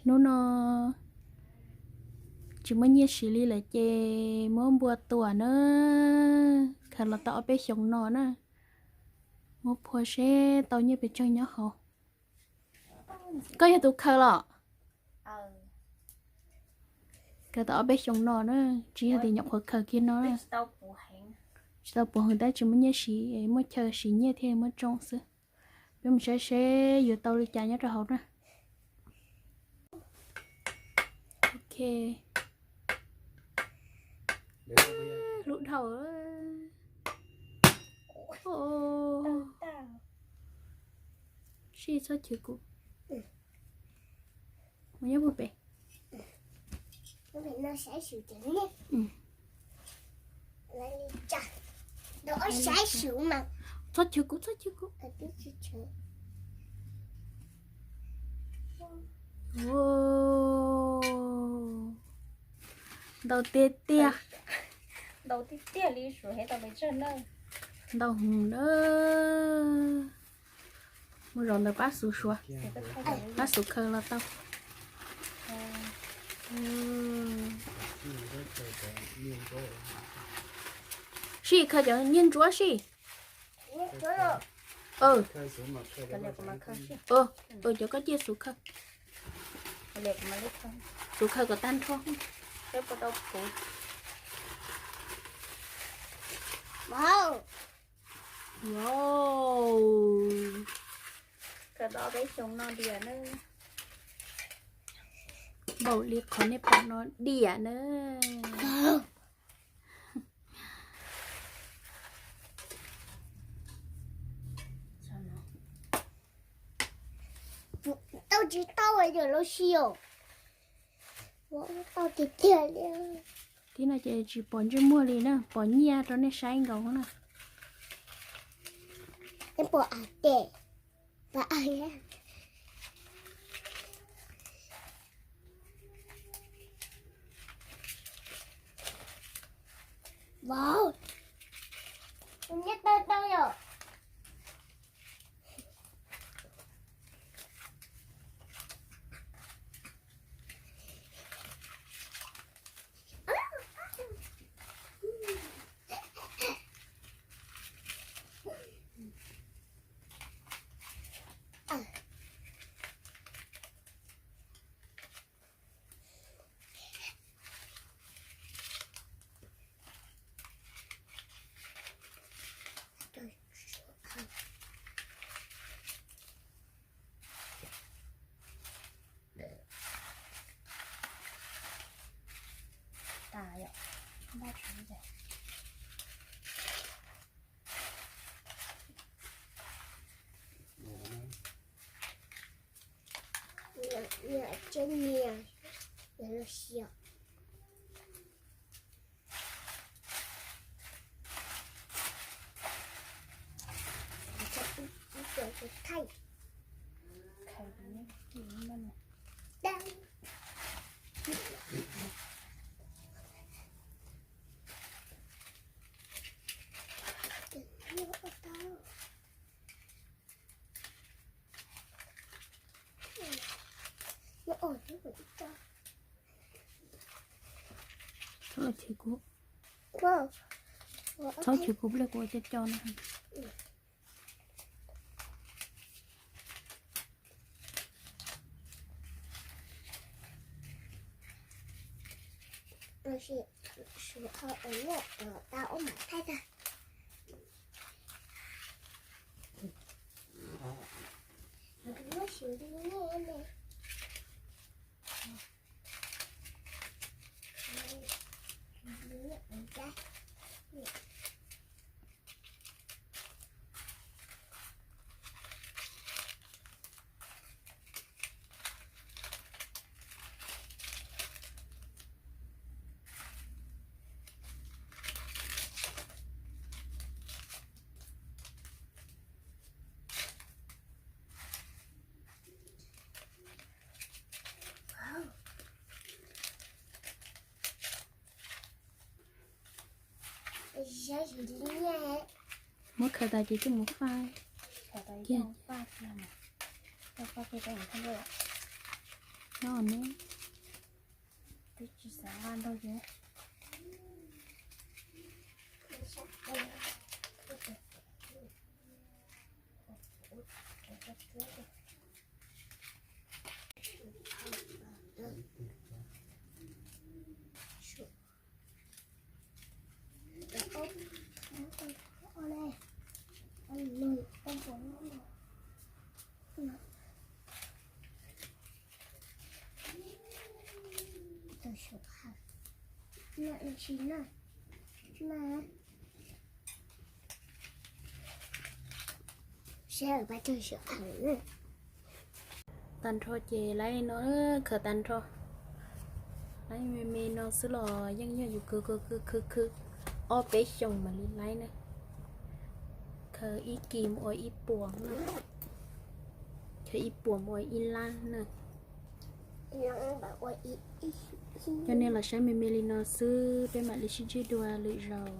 Hnub no tsis muaj nyiaj siv li lawm ces muab npua tuam na, khaws los tau ob peb xyoos no na. Muab phua seb tau nyiaj pes tsawg nyob hauv. Koj yog tus khaws los? Khaws tau ob peb xyoos no na, tsis yog tias nyuam qhuav khaws kiag no. Tsis tau puv heev tab tsis muaj nyiaj siv, muaj chaw siv nyiaj thiaj muaj tsoo xwb. Peb mus saib seb yuav tau li cas nyob rau hauv na. Ok. Lub dhau. Sib txhob chwv kuv. Mus nyob puag pem. Txhob chwv kuv, txhob chwv kuv. Ntau tiag tiag. Ntau tiag tiag li, ntau hwv na. Muaj zaus ntawd pab xub suav, pab xub khaws los tau. Sij khaws cov nyiaj ntsuab sij. Cov koj ciaj xub khaws. Xub khaws kom tag nrho. Npaum li qhov nej pom no diam na. Tau tsis tau yog los sis os. Tau tiag tiag li. Tib no ces tsis pom ntsej muag li na, pom nyiaj rau nej saib nkaus na. Pom av tes. Wow, nyiaj tau tau yom. Txhob chwv kuv, txhob chwv kuv pliag kuv ua cov co no. Muab khaws tas ces coj mus faj kiag. No ne, twb tsis xav nqa nrog ces Tag nrho ces laib no, khaws tag nrho. Laib me me no xwb los yeej yog yus khwv khwv khwv khwv ob peb xyoos mam li laib na. Khaws ib kis mus ua ib puas na, khaws ib puas mus ua ib lab na. Coj nej los saib me me li no xwb, peb mam li sib ntsib dua lwm zaus.